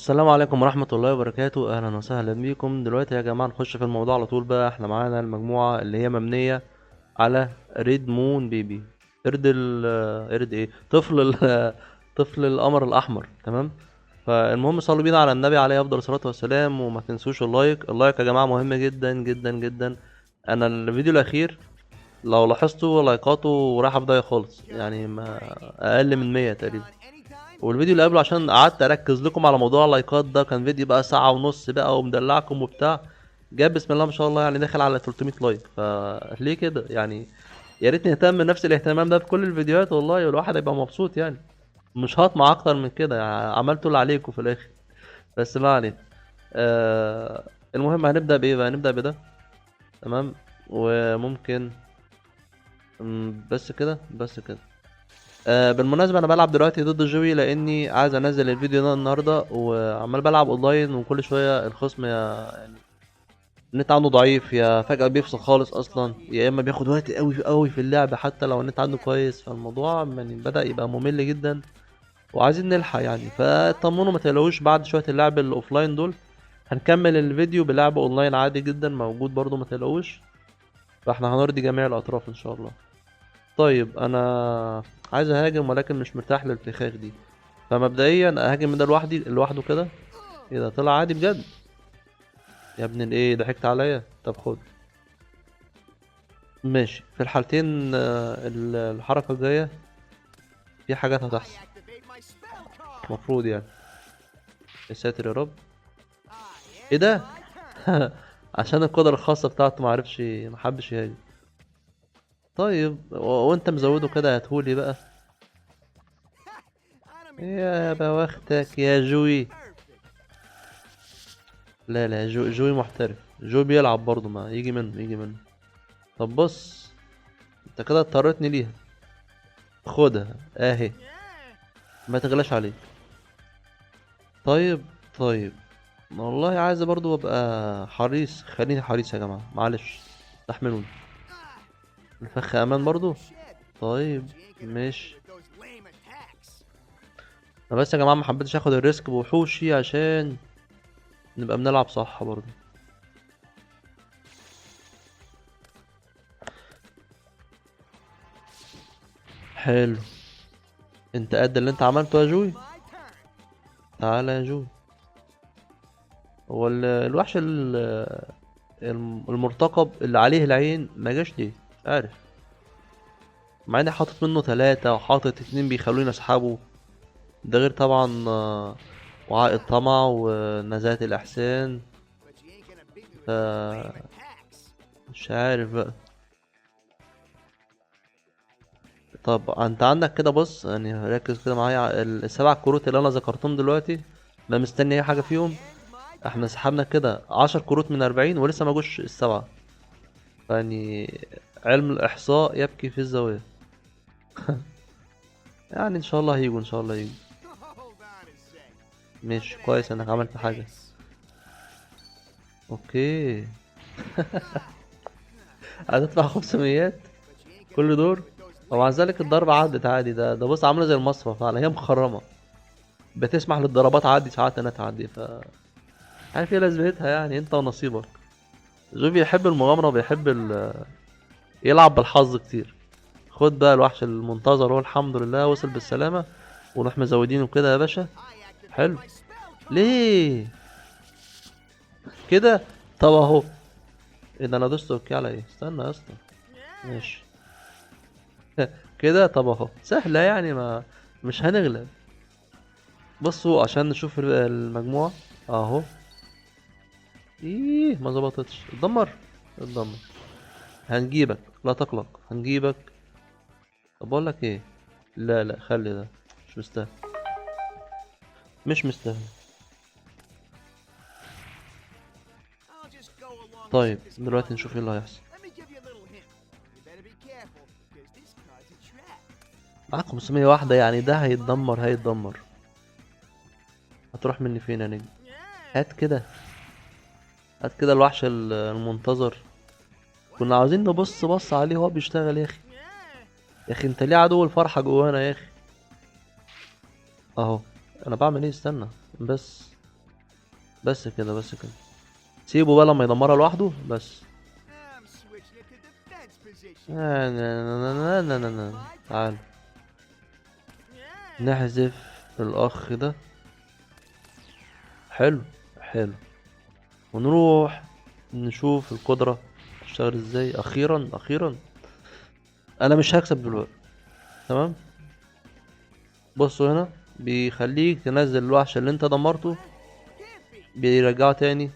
السلام عليكم ورحمة الله وبركاته، أهلا وسهلا بيكم. دلوقتي يا جماعة نخش في الموضوع على طول بقى. احنا معانا المجموعة اللي هي مبنية على red moon baby، قرد ال قرد ايه، طفل ال طفل القمر الأحمر، تمام. فالمهم صلوا بينا على النبي عليه أفضل الصلاة والسلام، وما تنسوش ال like. ال like يا جماعة مهم جدا جدا جدا. أنا الفيديو الأخير لو لاحظتوا لايكاته رايحة في ضايع خالص، يعني ما أقل من 100 تقريبا. والفيديو اللي قبله عشان قعدت اركز لكم على موضوع اللايكات ده، كان فيديو بقى ساعة ونص بقى ومدلعكم وبتاع، جاب بسم الله ما شاء الله يعني داخل على 300 like. فليه كده يعني؟ يا ريت نهتم نفس الاهتمام ده في كل الفيديوهات والله، والواحد هيبقى مبسوط يعني. مش هطمع اكتر من كده يعني، عملتوا اللي عليكم في الاخر، بس ما علينا. المهم هنبدأ بايه بقى؟ هنبدأ بده، تمام. وممكن بس كده، بس كده. بالمناسبة أنا بلعب دلوقتي ضد جوي لأني عايز أنزل الفيديو ده النهاردة، وعمال بلعب أونلاين وكل شوية الخصم يا يعني النت عنده ضعيف، يا فجأة بيفصل خالص أصلا، يا إما بياخد وقت قوي قوي في اللعب حتى لو النت عنده كويس. فالموضوع يعني بدأ يبقى ممل جدا وعايزين نلحق يعني. فاطمنوا ما تقلقوش، بعد شوية اللعب ال offline دول هنكمل الفيديو بلعب أونلاين عادي جدا موجود برضو، ما تقلقوش. فاحنا هنرضي جميع الأطراف إن شاء الله. طيب انا عايز اهاجم ولكن مش مرتاح للفخاخ دي، فمبدئيا اهاجم ده لوحده كده. ايه ده، طلع عادي بجد يا ابن الايه، ضحكت عليا. طب خد، ماشي. في الحالتين، الحركة الجاية في حاجات هتحصل المفروض يعني. يا ساتر يا رب، ايه ده؟ عشان القدرة الخاصة بتاعته ما حبش يهاجم. طيب وانت مزوده كده هاتهولي بقى يا بواختك يا جوي. لا لا، جوي محترف، جوي بيلعب برضه، ما يجي منه، يجي منه. طب بص، انت كده اضطريتني ليها، خدها اهي، ما تغلاش عليك. طيب والله عايز برضه ابقى حريص، خليني حريص يا جماعة، معلش استحملوني. الفخ امان برضو. طيب ماشي. انا بس يا جماعة ما حبيتش اخد ال risk بوحوشي عشان نبقى بنلعب صح برضو. حلو، انت قد اللي انت عملته يا جوي. تعالى يا جوي. هو الوحش المرتقب اللي عليه العين ما جاش ليه؟ مش عارف، مع اني حاطط منه 3 وحاطط 2 بيخلوني اسحبه، ده غير طبعا، وعاء الطمع ونزاهة الاحسان. ف مش عارف بقى. طب انت عندك كده، بص يعني ركز كده معايا، السبع كروت اللي انا ذكرتهم دلوقتي ما مستني اي حاجة فيهم. احنا سحبنا كده 10 كروت من 40 ولسه ما جوش ال7، يعني علم الاحصاء يبكي في الزوايا. يعني ان شاء الله هيجوا، ان شاء الله هيجوا. ماشي، كويس انك عملت حاجة. okay. هتدفع 500 كل دور، ومع ذلك الضربة عدت عادي. ده بص عاملة زي المصفى فعلا، هي مخرمة بتسمح للضربات عادي ساعات انها تعدي. ف عارف ايه لازمتها يعني، انت ونصيبك. جو بيحب المغامرة وبيحب يلعب بالحظ كتير. خد بقى الوحش المنتظر اهو، الحمد لله وصل بالسلامة، ونروح مزودينه كده يا باشا. حلو، ليه كده؟ طب اهو، ايه ده، انا دوست okay على ايه؟ استنى يا اسطى، ماشي كده. طب اهو سهلة يعني، ما مش هنغلب. بصوا عشان نشوف المجموعة اهو. ايه ما ظبطتش، اتدمر اتدمر. هنجيبك لا تقلق، هنجيبك. طب بقول لك ايه، لا لا خلي ده مش مستاهل، مش مستاهل. طيب دلوقتي نشوف ايه اللي هيحصل. معاك خمسمية واحدة يعني، ده هيتدمر، هيتدمر. هتروح مني فين يا نجم؟ هات كده، هات كده الوحش المنتظر. كنا عاوزين نبص بص عليه وهو بيشتغل. يا اخي، يا اخي انت ليه عدو الفرحة جوانا يا اخي؟ اهو انا بعمل ايه؟ استنى بس. بس كده، بس كده. سيبه بقى لما يدمرها لوحده بس. نا نا نا نا نا نا. تعال نحذف الأخ ده. حلو حلو. ونروح نشوف القدرة تشتغل ازاي. أخيرا أخيرا أنا مش هكسب دلوقتي. تمام. بصوا هنا بيخليك تنزل الوحش اللي انت دمرته، بيرجعه تاني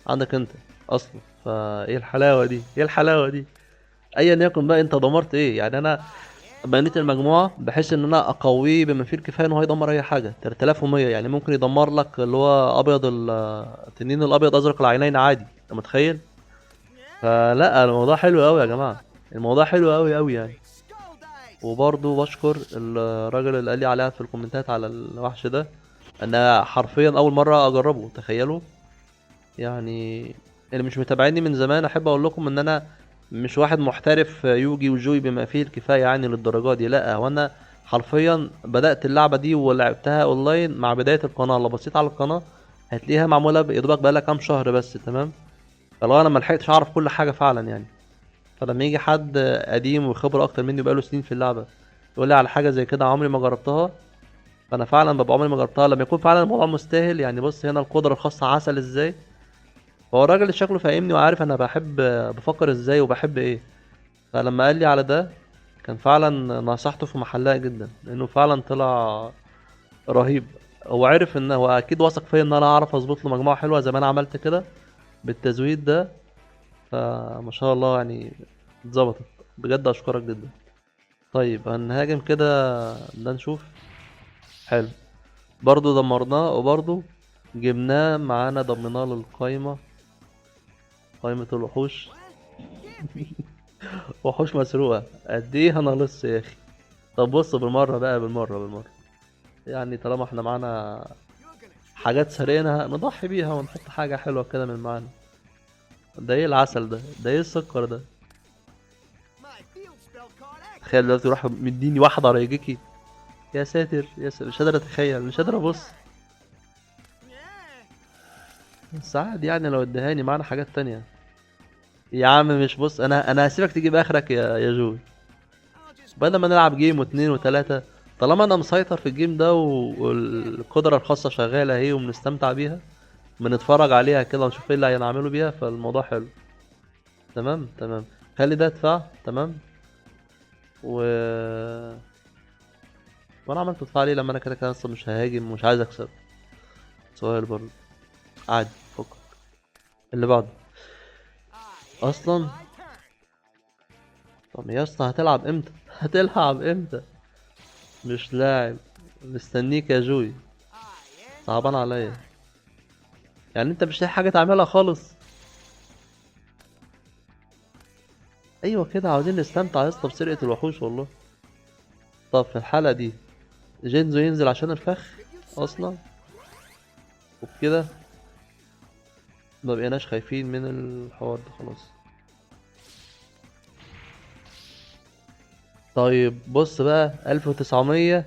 عندك انت اصلا. فايه الحلاوة دي، ايه الحلاوة دي. ايا يكن بقى انت دمرت ايه، يعني انا بنيت المجموعة بحيث ان انا اقويه بما فيه الكفاية ان هو يدمر اي حاجة. 3100 يعني ممكن يدمر لك اللي هو ابيض التنين الابيض ازرق العينين عادي، انت متخيل؟ فلا الموضوع حلو قوي يا جماعة، الموضوع حلو قوي قوي يعني. وبرضو بشكر الراجل اللي قال لي عليها في الكومنتات على الوحش ده، انا حرفيا اول مرة اجربه، تخيلوا. يعني اللي مش متابعيني من زمان احب اقول لكم ان انا مش واحد محترف يوجي وجوي بما فيه الكفاية يعني للدرجة دي، لا هو انا حرفيا بدات اللعبة دي ولعبتها اونلاين مع بداية القناة. لو بصيت على القناة هتلاقيها معمولة يا دوبك بقالها كام شهر بس، تمام. فلو انا ما لحقتش اعرف كل حاجة فعلا يعني، فلما يجي حد قديم وخبره اكتر مني وبقاله سنين في اللعبة يقول لي على حاجة زي كده عمري ما جربتها، فانا فعلا ببقى عمري ما جربتها. لما يكون فعلا الموضوع مستاهل يعني. بص هنا القدرة الخاصة عسل ازاي، فهو الراجل اللي شكله فاهمني وعارف انا بفكر ازاي وبحب ايه، فلما قال لي على ده كان فعلا نصيحته في محلها جدا، لانه فعلا طلع رهيب. هو عرف ان هو اكيد واثق فيا ان انا هعرف اظبط له مجموعة حلوة زي ما انا عملت كده بالتزويد ده، فما شاء الله يعني اتظبطت بجد، اشكرك جدا. طيب هنهاجم كده ده نشوف. حلو، برضو دمرناه وبرضو جبناه معانا، ضمناه للقايمة، قايمة الوحوش. وحوش مسروقة قد ايه انا لص يا اخي. طب بص بالمرة بقى، بالمرة بالمرة يعني طالما احنا معانا حاجات سرقينها نضحي بيها ونحط حاجة حلوة كده من معانا. ده ايه العسل ده، ده ايه السكر ده. تخيل دلوقتي يروح مديني واحدة ريجيكي، يا ساتر يا ساتر، مش قادر اتخيل، مش قادر ابص. بس عادي يعني لو ادهاني معانا حاجات تانية يا عم. مش بص انا هسيبك تجيب اخرك يا جوي، بدل ما نلعب game واتنين وتلاتة، طالما انا مسيطر في ال game ده والقدرة الخاصة شغالة اهي وبنستمتع بيها، بنتفرج عليها كده ونشوف ايه اللي هنعمله بيها، فالموضوع حلو. تمام تمام، خلي ده ادفع. تمام، وانا عملت ادفع ليه لما انا كده كده اصلا مش ههاجم ومش عايز اكسب؟ سؤال برضه عادي، فكك. اللي بعده اصلا. طب يا اسطى هتلعب امتى؟ هتلعب امتى؟ مش لاعب، مستنيك يا جوي، صعبان عليا يعني، انت مش لاقي حاجة تعملها خالص. ايوه كده، عاوزين نستمتع يا اسطى بسرقه الوحوش والله. طب في الحالة دي جينزو ينزل عشان الفخ اصلا، وبكده ما بقيناش خايفين من الحوار ده خلاص. طيب بص بقى، 1900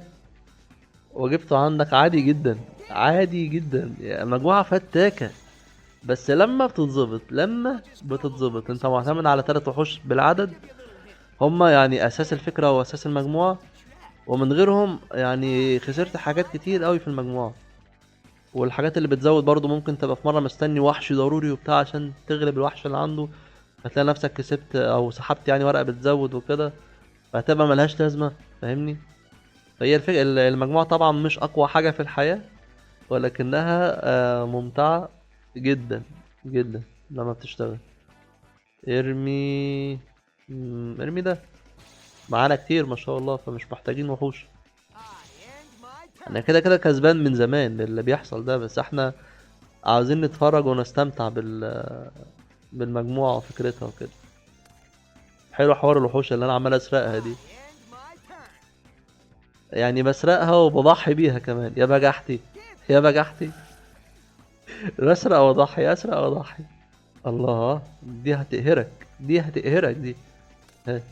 وجبته عندك عادي جدا، عادي جدا، يعني مجموعة فتاكة. بس لما بتتظبط، لما بتتظبط انت معتمد على 3 وحوش بالعدد، هما يعني اساس الفكرة واساس المجموعة، ومن غيرهم يعني خسرت حاجات كتير قوي في المجموعة. والحاجات اللي بتزود برضو ممكن تبقى في مرة مستني وحش ضروري وبتاع عشان تغلب الوحش اللي عنده، فتلاقي نفسك كسبت او سحبت يعني ورقة بتزود وكده، فهتبقى ملهاش لازمة، فاهمني؟ فهي الفكرة، المجموعة طبعا مش اقوى حاجة في الحياة، ولكنها ممتعة جدا جدا لما بتشتغل. ارمي ده معانا كتير ما شاء الله، فمش محتاجين وحوش. انا كده كده كسبان من زمان باللي بيحصل ده، بس احنا عاوزين نتفرج ونستمتع بالمجموعة وفكرتها وكده. حلو حوار الوحوش اللي انا عمال اسرقها دي، يعني بسرقها وبضحي بيها كمان. يا بجحتي يا بجحتي، بسرق واضحي، اسرق واضحي. الله، دي هتقهرك، دي هتقهرك دي. هات،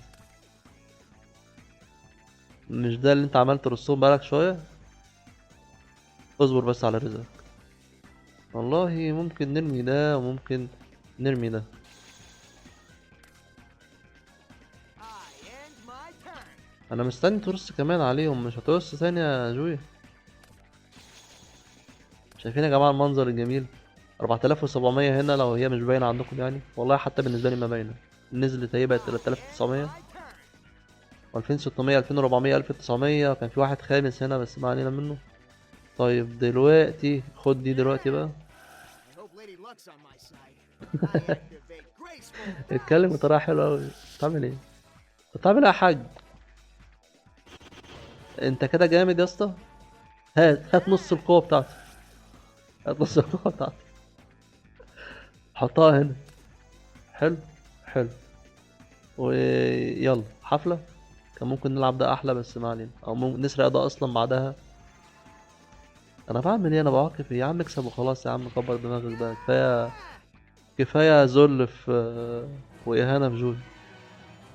مش ده اللي انت عملت رسوم بقالك شوية؟ اصبر بس على رزقك. والله ممكن نرمي ده وممكن نرمي ده. انا مستني ترص كمان عليهم، مش هترص ثاني يا جوي. شايفين يا جماعة المنظر الجميل؟ 4700 هنا لو هي مش باينة عندكم يعني، والله حتى بالنسبة لي ما باينة. نزلت اهي بقت 3900، 2600، 2400، 1900. كان في واحد خامس هنا بس ما علينا منه. طيب دلوقتي خد دي دلوقتي بقى. اتكلم بطريقة حلوة أوي. بتعمل ايه؟ بتعمل ايه يا حاج؟ انت كده جامد يا اسطى. هات نص القوة بتاعته، هات نص القوة بتاعته، حطها هنا. حلو حلو. ويلا حفلة. كان ممكن نلعب ده أحلى بس ما علينا، أو ممكن نسرق ده أصلا بعدها. أنا بعمل إيه؟ أنا بعاقب إيه؟ يا عم اكسب وخلاص يا عم، كبر دماغك بقى، كفاية كفاية ذل في وإهانة في جوي.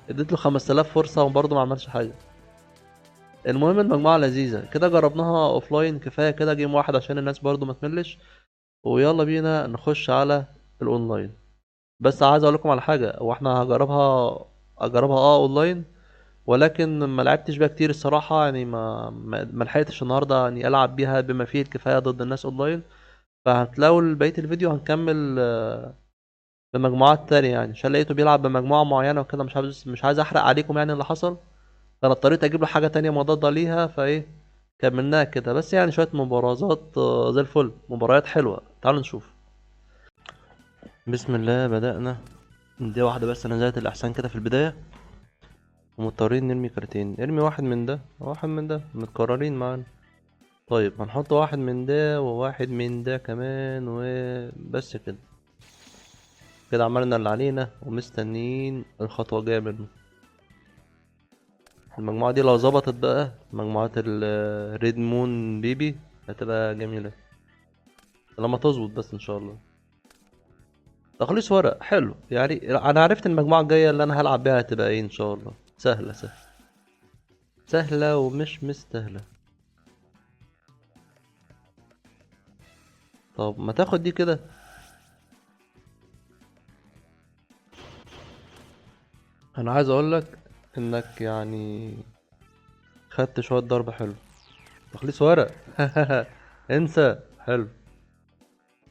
اديت له 5000 فرصة وبرضه ما عملش حاجة. المهم المجموعة لذيذة كده، جربناها offline، كفاية كده game واحد عشان الناس برضه ما تملش. ويلا بينا نخش على الاونلاين. بس عايز اقول لكم على حاجة، هو احنا اجربها اونلاين، ولكن ما لعبتش بيها كتير الصراحة، يعني ما لحقتش النهاردة اني العب بيها بما فيه الكفاية ضد الناس اونلاين. فهتلاقوا بقية الفيديو هنكمل بمجموعات تانية يعني، عشان لقيته بيلعب بمجموعة معينة وكده، مش عايز احرق عليكم يعني اللي حصل، فانا اضطريت اجيب له حاجة تانية مضادة ليها، فايه كملناها كده. بس يعني شوية مبارزات، زي الفل، مباريات حلوة. تعالوا نشوف. بسم الله. بدأنا دي واحدة بس، نزلت الأحسن كده في البداية، ومضطرين نرمي كارتين. ارمي واحد من ده وواحد من ده، متكررين معانا. طيب هنحط واحد من ده وواحد من ده كمان، وبس كده. كده عملنا اللي علينا ومستنيين الخطوة الجاية منه. المجموعة دي لو ظبطت بقى، مجموعة الريد مون بيبي، هتبقى جميلة لما تظبط بس ان شاء الله. تخليص ورق حلو، يعني انا عرفت المجموعة الجاية اللي انا هلعب بيها هتبقى ايه ان شاء الله. سهلة سهلة سهلة ومش مستاهلة. طب ما تاخد دي كده. انا عايز اقولك انك خدت شوية ضرب حلو. تخليص ورق. انسى. حلو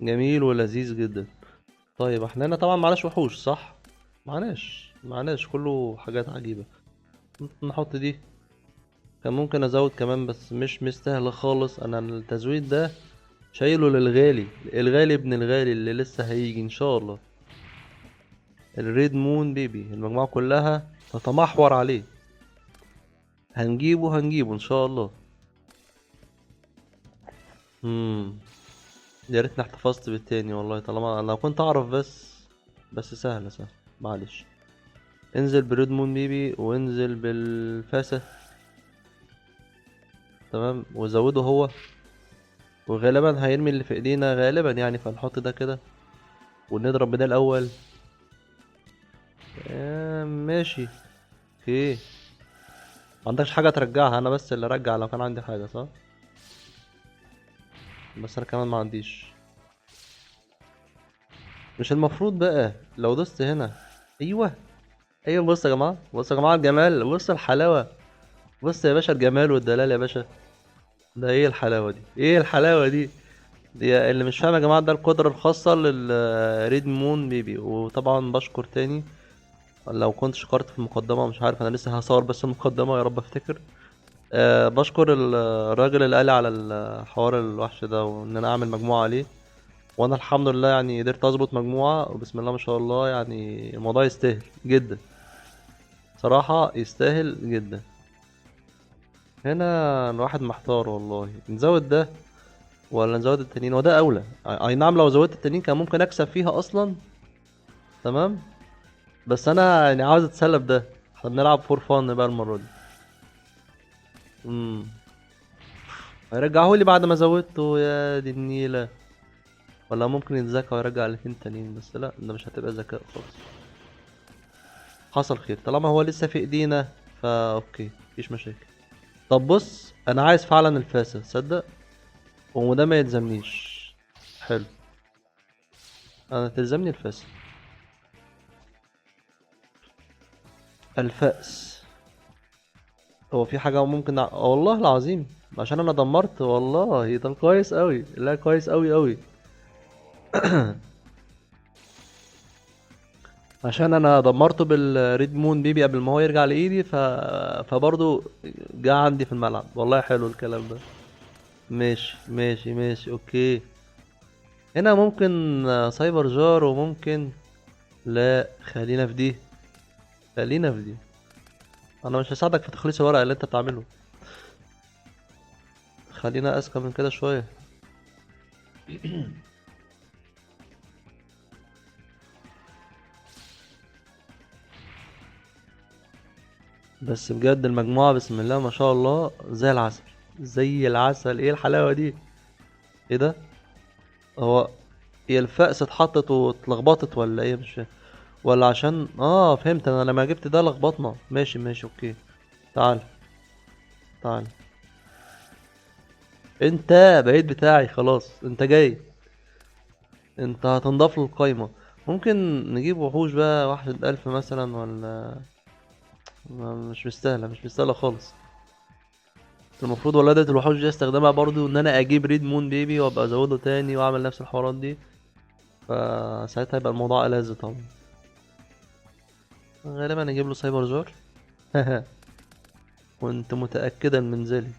جميل ولذيذ جدا. طيب احنا هنا طبعا معناش وحوش صح؟ معناش، كله حاجات عجيبة. نحط دي، كان ممكن ازود كمان بس مش مستاهل خالص. انا التزويد ده شايله للغالي، الغالي ابن الغالي اللي لسه هيجي ان شاء الله، الريد مون بيبي. المجموعة كلها تتمحور عليه، هنجيبه ان شاء الله. يا ريتني احتفظت بالتاني والله، طالما لو كنت اعرف بس. بس سهلة سهلة معلش. انزل بالريد مون بيبي وانزل بالفاسة، تمام، وزوده هو، وغالبا هيرمي اللي في ايدينا غالبا يعني، فنحط ده كده ونضرب بده الاول. ماشي okay. ما عندكش حاجة ترجعها، انا بس اللي ارجع لو كان عندي حاجة صح؟ بس انا كمان ما عنديش. مش المفروض بقى لو دوست هنا؟ ايوه ايوه. بص يا جماعة، بص يا جماعة الجمال، بص الحلاوة، بص يا باشا الجمال والدلال يا باشا. ده ايه الحلاوة دي؟ ايه الحلاوة دي؟ دي اللي مش فاهم يا جماعة، ده القدرة الخاصة للريد مون بيبي. وطبعا بشكر تاني لو كنت شكرت في المقدمة، مش عارف انا لسه هصور بس المقدمة يا رب افتكر. بشكر الراجل اللي قال لي على الحوار الوحش ده وان انا اعمل مجموعة عليه، وانا الحمد لله قدرت اظبط مجموعة، وبسم الله ما شاء الله الموضوع يستاهل جدا صراحة، يستاهل جدا. هنا الواحد محتار والله، نزود ده ولا نزود التانيين؟ وده اولى. اي نعم لو زودت التانيين كان ممكن اكسب فيها اصلا، تمام، بس انا عاوز اتسلى بده. احنا بنلعب for fun بقى المرة دي. هيرجعهولي بعد ما زودته، يا دي النيلة. ولا ممكن يتذاكى ويرجع الاتنين تانيين، بس لا ده مش هتبقى ذكاء خالص. حصل خير، طالما هو لسه في ايدينا فا okay مفيش مشاكل. طب بص انا عايز فعلا الفاسة تصدق، وده ما يلزمنيش. حلو انا تلزمني الفاس. الفأس. هو في حاجة ممكن والله العظيم عشان انا دمرت والله. طب كويس قوي، لا كويس قوي قوي. عشان انا دمرته بال Red Moon Baby قبل ما هو يرجع لايدي، فبرضه جه عندي في الملعب. والله حلو الكلام ده. ماشي ماشي ماشي okay. هنا ممكن Cyber Jar، وممكن لا، خلينا في دي، خلينا في دي. انا مش هساعدك في تخليص الورق اللي انت بتعمله، خلينا اذكى من كده شويه. بس بجد المجموعة بسم الله ما شاء الله زي العسل، زي العسل. ايه الحلاوة دي؟ ايه ده؟ هو هي الفأس اتحطت واتلخبطت ولا ايه؟ مش فاهم. ولا عشان فهمت، انا لما جبت ده لخبطنا. ماشي ماشي okay. تعال تعال، انت بقيت بتاعي خلاص، انت جاي، انت هتنضاف للقايمة. ممكن نجيب وحوش بقى 1000 مثلا، ولا مش مستاهلة، مش مستاهلة خالص. المفروض ولادة الوحوش دي استخدمها برضو ان انا اجيب Red Moon Baby وابقى ازوده تاني واعمل نفس الحوارات دي، فساعتها هيبقى الموضوع ألذ طبعا. غالبا اجيب له Cyber Jar. كنت متأكدا من ذلك.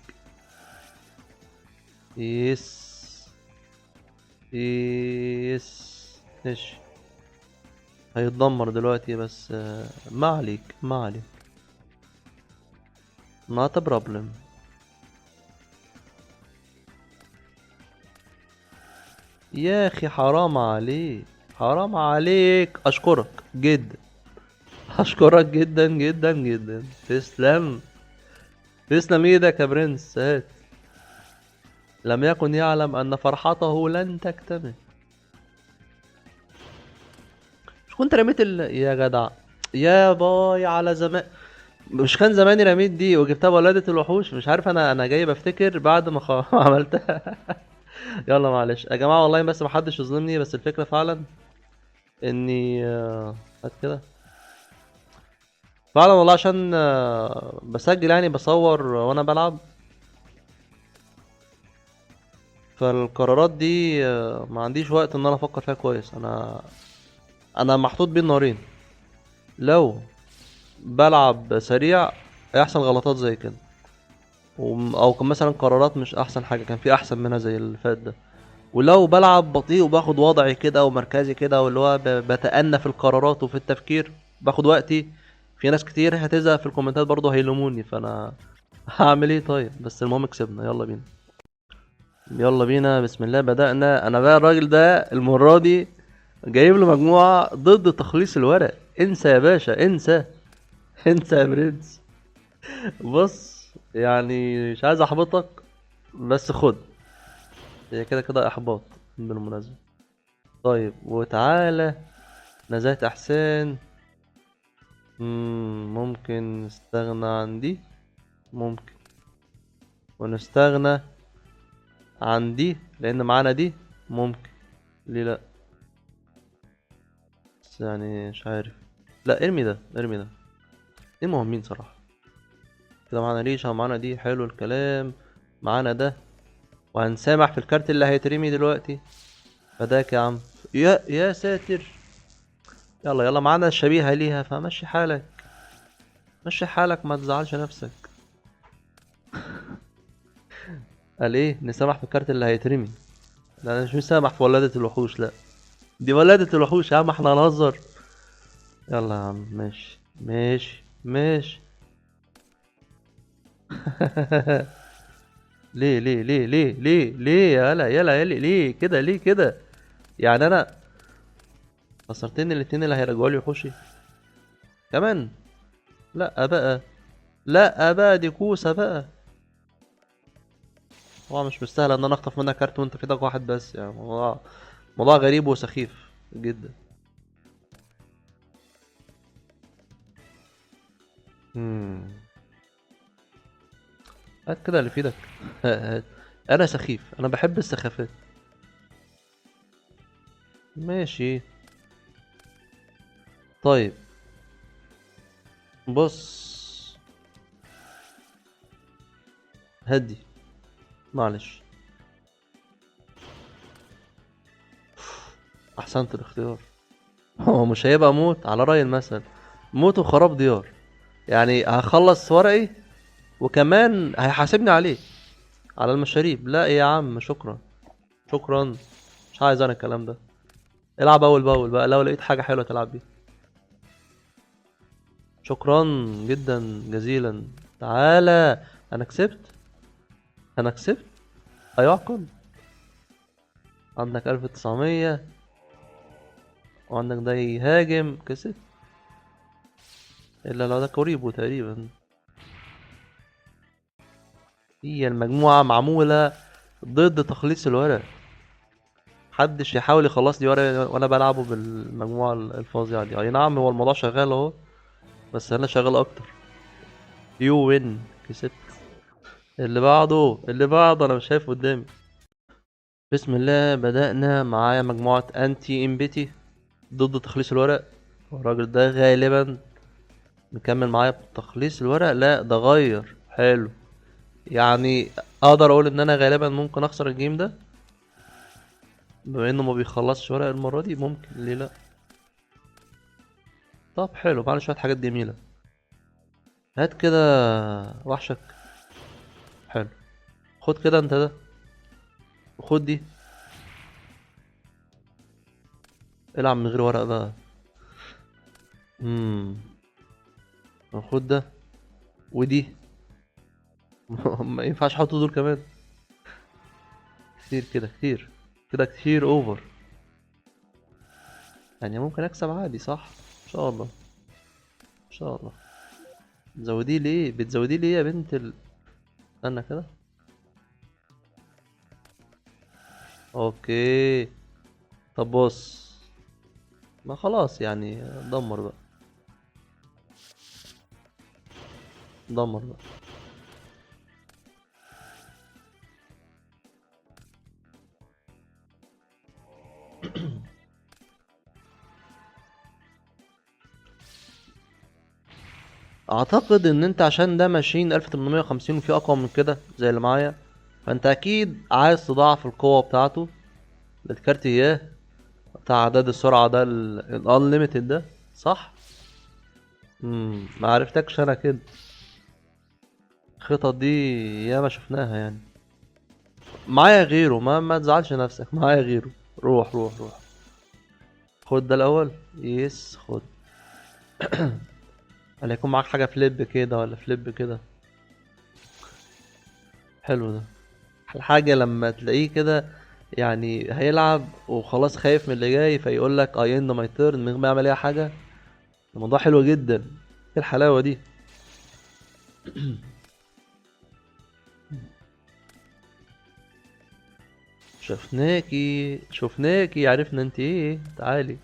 yes yes ماشي، هيتدمر دلوقتي بس، ما عليك ما عليك، not a problem. يا اخي حرام عليك، حرام عليك. اشكرك جدا، اشكرك جدا جدا جدا. تسلم، تسلم ايدك يا برنس. هات. لم يكن يعلم ان فرحته لن تكتمل. مش كنت رميت يا جدع يا باي على زمان، مش كان زماني رميت دي وجبتها بولادة الوحوش؟ مش عارف، انا جاي بفتكر بعد ما عملتها. يلا معلش يا جماعة، والله بس ما حدش يظلمني، بس الفكرة فعلا اني، هات كده فعلا والله، عشان، بسجل يعني، بصور وانا بلعب، فالقرارات دي، ما عنديش وقت ان انا افكر فيها كويس. انا محطوط بين نارين، لو بلعب سريع هيحصل غلطات زي كده، او كان مثلا قرارات مش احسن حاجه، كان في احسن منها زي اللي فات ده. ولو بلعب بطيء وباخد وضعي كده ومركزي كده، واللي هو بتأنى في القرارات وفي التفكير، باخد وقتي، في ناس كتير هتزهق في الكومنتات برضه، هيلوموني، فانا هعمل ايه طيب؟ بس المهم كسبنا. يلا بينا، يلا بينا، بسم الله بدأنا. انا بقى الراجل ده المرة دي جايب له مجموعة ضد تخليص الورق. انسى يا باشا، انسى، انسى يا برنس. بص مش عايز احبطك، بس خد، هي كده كده احباط بالمناسبة. طيب وتعالى نزاهة احسان. ممكن نستغنى عن دي، ممكن، ونستغنى عن دي لان معانا دي، ممكن، ليه لا؟ بس مش عارف. لا ارمي ده، ارمي ده، ايه مهمين صراحة. كده معانا ريشة ومعانا دي، حلو الكلام. معانا ده، وهنسامح في الكارت اللي هيترمي دلوقتي. فداك يا عم، يا ساتر. يلا يلا، معانا الشبيهة ليها، فمشي حالك، مشي حالك، ما تزعلش نفسك. قال ايه؟ نسامح في الكارت اللي هيترمي. لا انا مش مسامح في ولادة الوحوش، لا دي ولادة الوحوش يا عم، احنا هنهزر. يلا يا عم، ماشي ماشي ماشي. ليه ليه ليه ليه ليه ليه يا هلا يلا يلا، ليه كده ليه كده؟ انا خسرتني الاتنين اللي هيرجعوا لي وحوشي كمان. لا بقى، لا بقى، دي كوسه بقى. طبعا مش مستاهل ان انا اخطف منك كارت وانت في ايدك واحد بس، موضوع غريب وسخيف جدا. هات كده اللي في ايدك. هات. انا سخيف، انا بحب السخافات. ماشي. طيب بص، هدي معلش، احسنت الاختيار. هو مش هيبقى موت على رأي المثل، موت وخراب ديار. يعني هخلص ورقي وكمان هيحاسبني عليه على المشاريب. لا يا عم شكرا شكرا، مش عايز انا الكلام ده. العب اول باول بقى، لو لقيت حاجة حلوة تلعب بيها. شكرا جدا جزيلا. تعالى، انا كسبت، انا كسبت. ايعقل؟ عندك 1900 وعندك ده يهاجم، كسبت. الا لو ده كوريبو تقريبا. هي المجموعة معمولة ضد تخليص الورق، محدش يحاول يخلص لي ورق وانا بلعبه بالمجموعة الفظيعة دي. اي نعم هو الموضوع شغال اهو، بس انا شغال اكتر. you win، كسبت. اللي بعده، اللي بعده، انا مش شايف قدامي. بسم الله، بدأنا. معايا مجموعة anti empty ضد تخليص الورق. الراجل ده غالبا مكمل معايا بتخليص الورق. لا ده غير، حلو. يعني اقدر اقول ان انا غالبا ممكن اخسر ال game ده، بما انه ما بيخلصش ورق المرة دي. ممكن، ليه لا. طب حلو، معانا شوية حاجات جميلة. هات كده وحشك، حلو. خد كده انت ده، وخد دي. العب من غير ورق بقى. خد ده ودي. ما ينفعش احط دول كمان، كتير كده، كتير كده، كتير اوفر. يعني ممكن اكسب عادي صح؟ ان شاء الله، ان شاء الله. بتزوديه ليه؟ بتزوديه ليه يا بنت ال-، استنى كده. okay طب بص، ما خلاص يعني دمر بقى، دمر بقى. اعتقد ان انت عشان ده ماشين 1850 وفي اقوى من كده زي اللي معايا، فانت اكيد عايز تضاعف القوة بتاعته بالكارت اياه بتاع عداد السرعة ده الانليمتد ده، صح؟ ما عرفتكش انا كده. الخطط دي ياما شفناها يعني. معايا غيره، ما تزعلش نفسك، معايا غيره. روح روح روح، خد ده الاول. yes خد. هل هيكون معاك حاجة flip كده ولا flip كده؟ حلو ده. الحاجة لما تلاقيه كده يعني هيلعب وخلاص خايف من اللي جاي، فيقول لك I end my turn من غير ما يعمل اي حاجة. الموضوع حلو جدا. ايه الحلاوة دي؟ شفناكي شفناكي، عرفنا انت ايه. تعالي،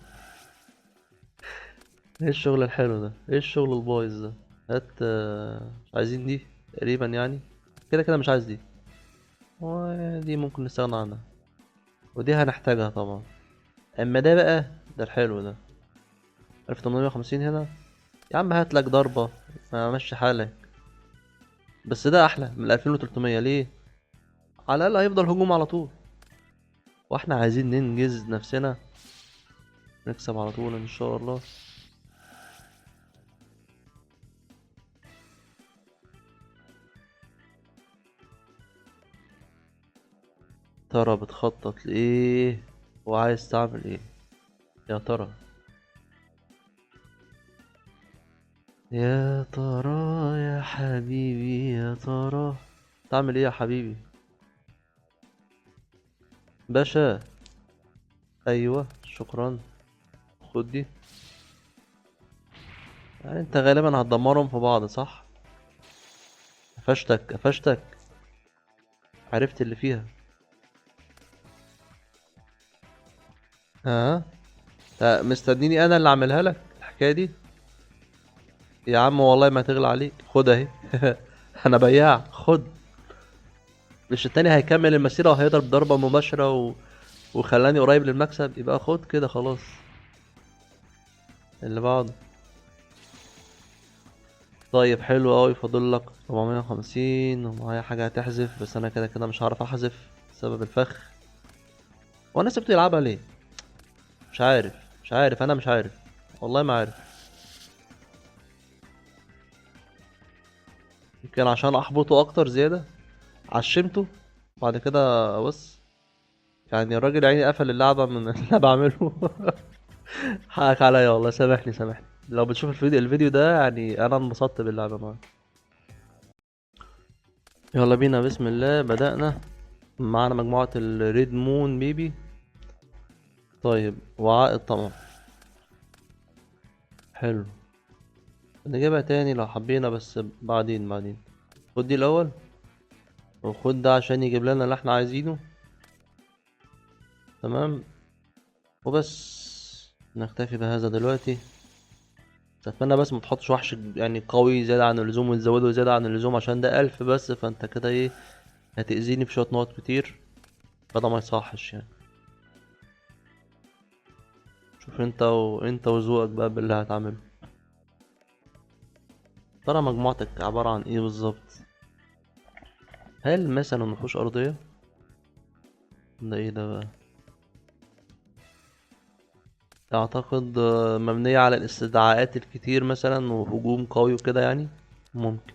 ايه الشغل الحلو ده؟ ايه الشغل البايظ ده؟ هات، مش عايزين دي تقريبا، يعني كده كده مش عايز دي، ودي ممكن نستغنى عنها، ودي هنحتاجها طبعا. اما ده بقى، ده الحلو ده 1850 هنا. يا عم هات لك ضربة، ما مشي حالك. بس ده احلى من 2300. ليه؟ على الاقل هيفضل هجوم على طول، واحنا عايزين ننجز نفسنا، نكسب على طول ان شاء الله. ترى بتخطط لإيه وعايز تعمل إيه يا ترى؟ يا ترى يا حبيبي، يا ترى تعمل إيه يا حبيبي باشا؟ أيوة شكرا، خد دي. يعني أنت غالبا هتدمرهم في بعض صح؟ قفشتك قفشتك، عرفت اللي فيها. ها؟ مستنيني انا اللي اعملها لك الحكايه دي يا عم؟ والله ما تغلى عليك، خد اهي. انا بياع، خد. مش التاني هيكمل المسيره وهيضرب ضربه مباشره وخلاني قريب للمكسب، يبقى خد كده خلاص. اللي بعده. طيب حلو قوي، فاضل لك 450 ومعايا حاجة هتحذف، بس انا كده كده مش هعرف احذف بسبب الفخ. وانا سبته يلعبها ليه؟ مش عارف، مش عارف، انا مش عارف والله، ما عارف. يمكن عشان احبطه اكتر زيادة، عشمته بعد كده. بص الراجل قفل اللعبة من اللي انا بعمله. حقك عليا والله، سامحني سامحني. لو بتشوف الفيديو ده انا انبسطت باللعبة معاك. يلا بينا، بسم الله. بدأنا معانا مجموعة الريد مون بيبي. طيب وعاء الطمع، حلو، نجيبها تاني لو حبينا، بس بعدين. خد دي الأول، وخد ده عشان يجيب لنا اللي احنا عايزينه. تمام، وبس نكتفي بهذا دلوقتي. اتمنى بس ما تحطش وحش قوي زيادة عن اللزوم وتزوده زيادة عن اللزوم، عشان ده 1000 بس، فانت كده هتأذيني في شوية نقط كتير، فده ما يصحش. شوف انت وذوقك بقى باللي هتعمله. ترى مجموعتك عبارة عن ايه بالظبط؟ هل مثلا وحوش أرضية؟ ده ايه ده بقى؟ اعتقد مبنية على الاستدعاءات الكتير مثلا وهجوم قوي وكده يعني، ممكن.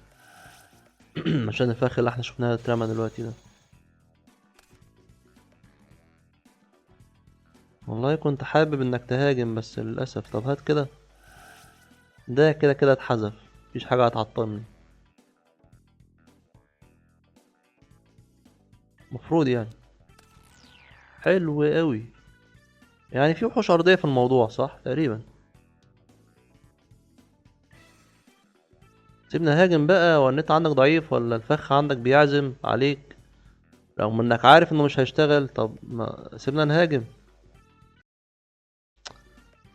عشان الفخ اللي احنا شفناها اترمى دلوقتي ده. والله كنت حابب انك تهاجم بس للأسف. طب هات كده، ده كده كده اتحذف، مفيش حاجة هتعطلني مفروض. حلو قوي، في وحوش أرضية في الموضوع صح تقريبا. سيبنا هاجم بقى، ولا النت عندك ضعيف، ولا الفخ عندك بيعزم عليك رغم انك عارف انه مش هيشتغل. طب ما سيبنا نهاجم.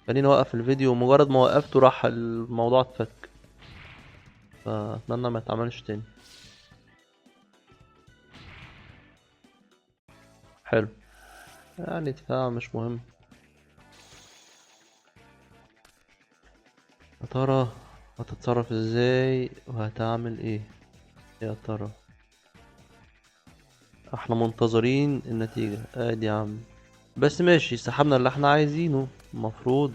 خليني اوقف الفيديو، مجرد ما وقفته راح الموضوع اتفك، فاتمنى ما يتعملش تاني. حلو، دفاع مش مهم. يا ترى هتتصرف ازاي وهتعمل ايه؟ يا ترى احنا منتظرين النتيجة. ادي يا عم، بس ماشي، سحبنا اللي احنا عايزينه المفروض،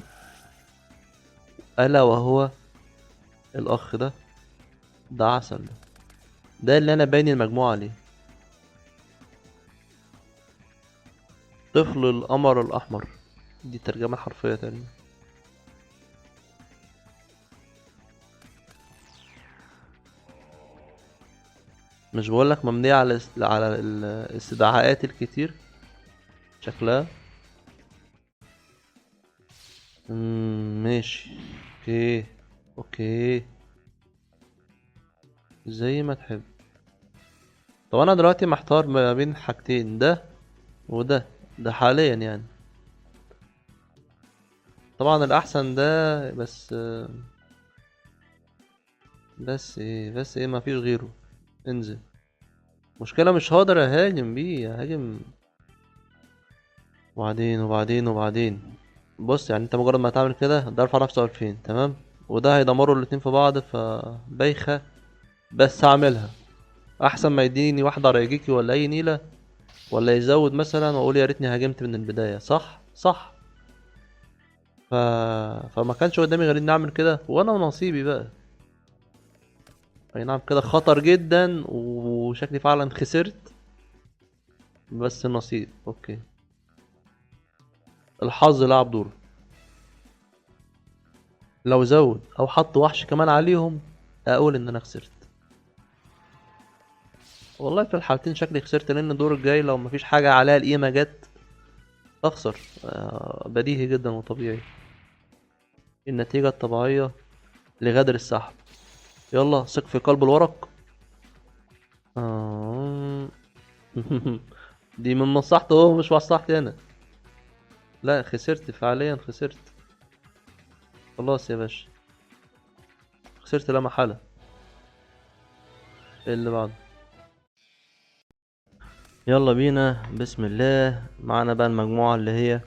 الا وهو الاخ ده. ده عسل، ده اللي انا باني المجموعة عليه، طفل القمر الاحمر، دي الترجمة الحرفية تقريبا. مش بقولك مبنية على الاستدعاءات الكتير شكلها. ماشي، اوكي زي ما تحب. طب انا دلوقتي محتار ما بين حاجتين، ده وده، ده حاليا. طبعا الاحسن ده، بس ايه، ما فيش غيره. انزل. مشكلة مش هقدر اهاجم بيه، اهاجم وبعدين وبعدين وبعدين. بص انت مجرد ما تعمل كده ده رفع نفسه 2000، تمام، وده هيدمروا الاتنين في بعض، فبايخة، بس هعملها احسن ما يديني واحدة ريجيكي ولا اي نيلة، ولا يزود مثلا واقول يا ريتني هاجمت من البداية. صح صح. فما كانش قدامي غير اني اعمل كده، وانا ونصيبي بقى. اي نعم كده خطر جدا وشكلي فعلا خسرت، بس النصيب. اوكي، الحظ لعب دوره. لو زود او حط وحش كمان عليهم اقول ان انا خسرت. والله في الحالتين شكلي خسرت، لان الدور الجاي لو مفيش حاجة عليها القيمة جت اخسر. بديهي جدا وطبيعي، النتيجة الطبيعية لغدر السحب. يلا ثق في قلب الورق. دي من مصلحته هو مش مصلحتي انا. لا خسرت فعليا، خسرت خلاص يا باشا، خسرت لا محالة. اللي بعده. يلا بينا بسم الله. معانا بقى المجموعة اللي هي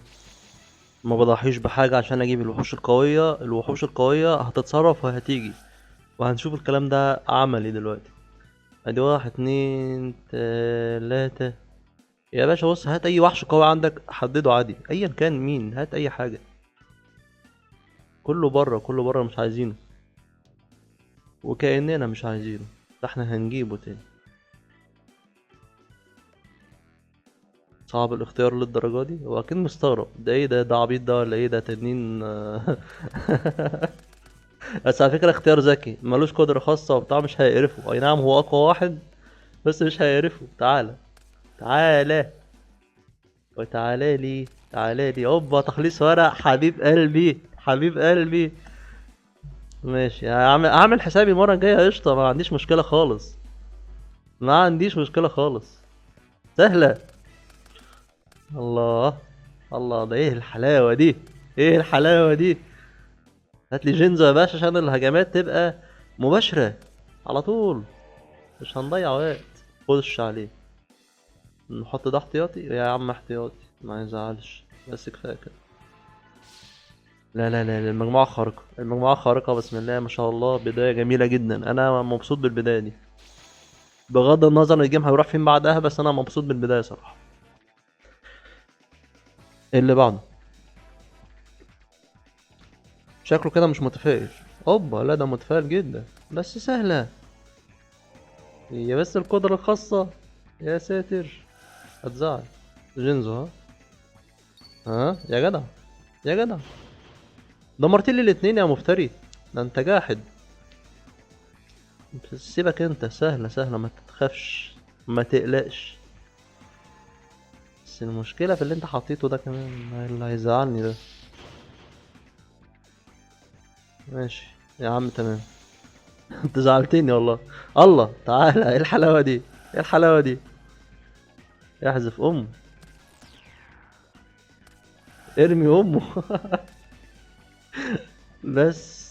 ما بضحيش بحاجة عشان اجيب الوحوش القوية. الوحوش القوية هتتصرف وهتيجي، وهنشوف الكلام ده عملي دلوقتي. ادي 1 2 3 يا باشا. بص هات اي وحش قوي عندك حدده عادي، ايا كان مين، هات اي حاجة. كله بره، كله بره، مش عايزينه، وكأننا مش عايزينه، ده احنا هنجيبه تاني. صعب الاختيار للدرجة دي؟ هو اكيد مستغرب، ده ايه ده؟ ده عبيط ده ولا ايه ده؟ تنين. بس على فكرة اختيار ذكي، ملوش قدرة خاصة وبتاع، مش هيقرفه. اي نعم هو اقوى واحد بس مش هيقرفه. تعالى تعالى وتعالى لي، تعالى لي. اوبا تخليص ورق، حبيب قلبي حبيب قلبي. ماشي، هعمل حسابي المرة الجاية قشطة، ما عنديش مشكلة خالص، ما عنديش مشكلة خالص، سهلة. الله الله، ده ايه الحلاوة دي؟ ايه الحلاوة دي؟ هات لي جينزو يا باشا عشان الهجمات تبقى مباشرة على طول، مش هنضيع وقت. خش عليه، نحط ده احتياطي يا عم، احتياطي ما يزعلش، بس كفاية كده. لا لا لا، المجموعة خارقة، المجموعة خارقة بسم الله ما شاء الله. بداية جميلة جدا، أنا مبسوط بالبداية دي، بغض النظر إن الجيم هيروح فين بعدها، بس أنا مبسوط بالبداية صراحة. اللي بعده شكله كده مش متفائل. أوبا لا ده متفائل جدا، بس سهلة هي، بس القدرة الخاصة يا ساتر هتزعل. جينزو ها ها يا جدع يا جدع، دمرت لي الاتنين يا مفتري، ده انت جاحد. سيبك انت، سهلة سهلة، ما تخافش ما تقلقش. بس المشكلة في اللي انت حطيته ده كمان اللي هيزعلني ده. ماشي يا عم تمام. انت زعلتني والله. الله تعالى، ايه الحلاوة دي؟ ايه الحلاوة دي؟ احذف امه، ارمي امه. بس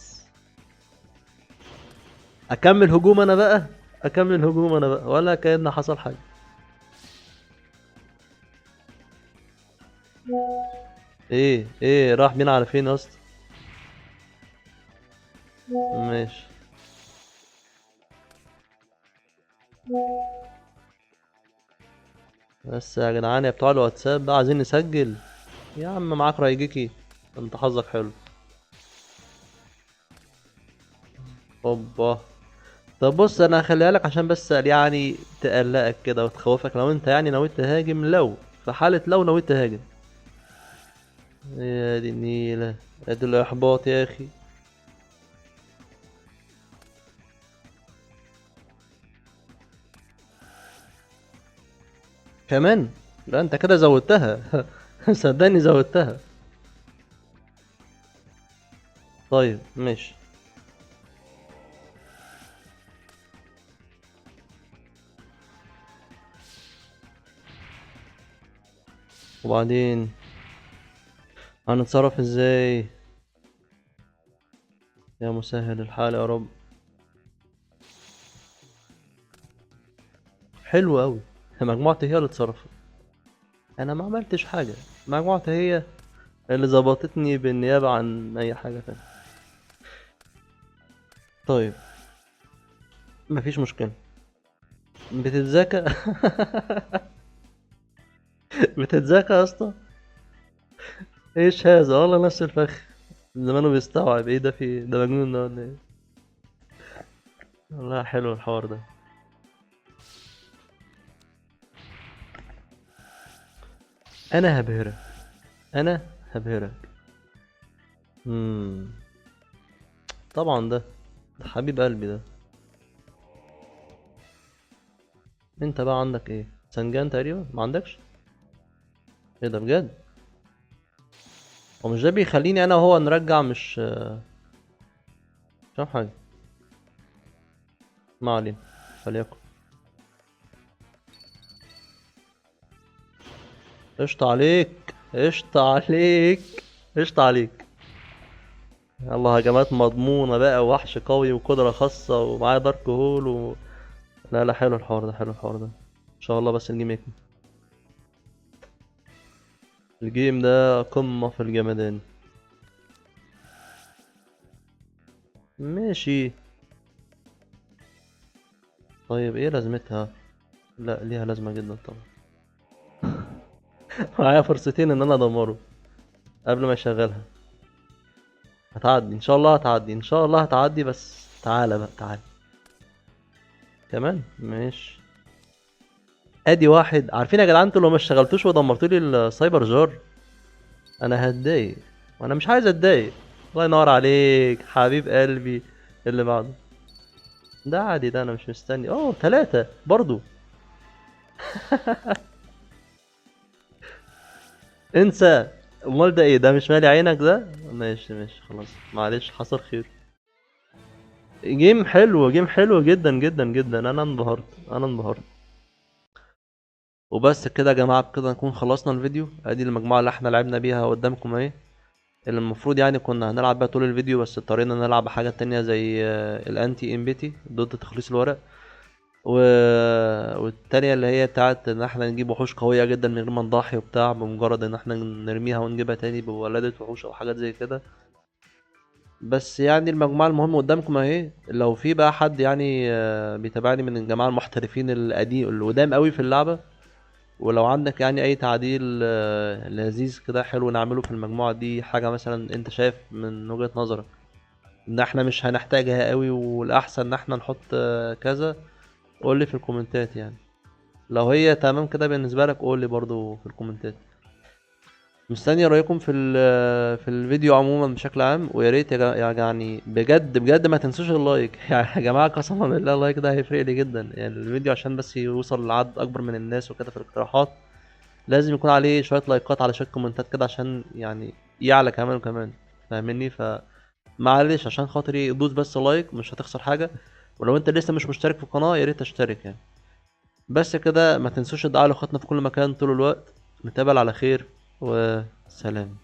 اكمل هجوم انا بقى، اكمل هجوم انا بقى، ولا كأن حصل حاجة. ايه راح بينا على فين يا اسطى؟ ماشي بس يا جدعان يا بتوع الواتساب بقى، عايزين نسجل يا عم. معاك رايجيكي، انت حظك حلو. اوبا طب بص انا هخليها لك عشان بس تقلقك كده وتخوفك لو انت نويت تهاجم، لو في حالة لو نويت تهاجم. يا دي النيلة، يا دي الاحباط يا اخي. كمان لا انت كده زودتها. صدقني زودتها. طيب ماشي. وبعدين هنتصرف ازاي؟ يا مسهل الحال يا رب. حلو قوي، مجموعتي هي اللي اتصرفت، انا ما عملتش حاجه، مجموعتي هي اللي ظبطتني بالنيابه عن اي حاجه تانية. طيب مفيش مشكله. بتتذاكى؟ بتتذاكى يا اسطى؟ ايش هذا؟ والله نفس الفخ زمانه بيستوعب ايه ده، في إيه؟ ده مجنون ده ولا ايه؟ والله حلو الحوار ده. انا هبهرك، انا هبهرك. طبعا ده حبيب قلبي ده. انت بقى عندك ايه؟ سنجان تقريبا؟ ما عندكش؟ ايه ده بجد؟ هو مش ده بيخليني انا وهو نرجع؟ مش فاهم حاجه. ما علينا، فليكن. قشطة عليك، قشطة عليك، قشطة عليك. يلا هجمات مضمونة بقى، ووحش قوي وقدرة خاصة ومعايا دارك هول و... لا لا حلو الحوار ده، حلو الحوار ده. ان شاء الله بس الجيم يكمل. ال game ده قمة في الجمدان. ماشي. طيب ايه لازمتها؟ لا ليها لازمة جدا طبعا. معايا فرصتين ان انا ادمره قبل ما يشغلها. هتعدي ان شاء الله، هتعدي ان شاء الله، هتعدي. بس تعالى بقى، تعالى كمان. ماشي، ادي واحد. عارفين يا جدعان انتوا لو ما اشتغلتوش ودمرتوا لي ال Cyber Jar انا هتضايق، وانا مش عايز اتضايق. الله ينور عليك حبيب قلبي. اللي بعده ده عادي، ده انا مش مستني. 3 برضو. انسى. امال ده ايه ده؟ مش مالي عينك ده؟ ماشي ماشي خلاص، معلش حصل خير. game حلو، game حلو جدا جدا جدا. انا انبهرت، انا انبهرت. وبس كده يا جماعة، بكده نكون خلصنا الفيديو. ادي المجموعة اللي احنا لعبنا بيها قدامكم اهي، اللي المفروض كنا هنلعب بيها طول الفيديو، بس اضطرينا نلعب حاجة تانية زي ال anti empty ضد تخليص الورق، والتانية اللي هي بتاعت ان احنا نجيب وحوش قوية جدا من غير ما نضحي وبتاع، بمجرد ان احنا نرميها ونجيبها تاني بولادة وحوش او حاجات زي كده. بس المجموعة المهم قدامكم اهي. لو في بقى حد بيتابعني من الجماعة المحترفين القديم القدام قوي في اللعبة، ولو عندك اي تعديل لذيذ كده حلو نعمله في المجموعة دي، حاجة مثلا انت شايف من وجهة نظرك ان احنا مش هنحتاجها قوي والاحسن ان احنا نحط كذا، قولي في الكومنتات. لو هي تمام كده بالنسبة لك قولي برضو في الكومنتات. مستني رأيكم في الفيديو عموما بشكل عام، ويا ريت بجد بجد ما تنسوش ال like. يا جماعة قسما بالله ال like ده هيفرق لي جدا. الفيديو عشان بس يوصل لعدد اكبر من الناس وكده في الاقتراحات لازم يكون عليه شوية لايكات على شوية كومنتات كده عشان يعلى كمان وكمان، فاهمني؟ فمعلش عشان خاطري دوس بس like، مش هتخسر حاجة. ولو انت لسه مش مشترك في القناة يا ريت تشترك. بس كده ما تنسوش الدعاء لاخواتنا في كل مكان طول الوقت. نتقابل على خير وسلام.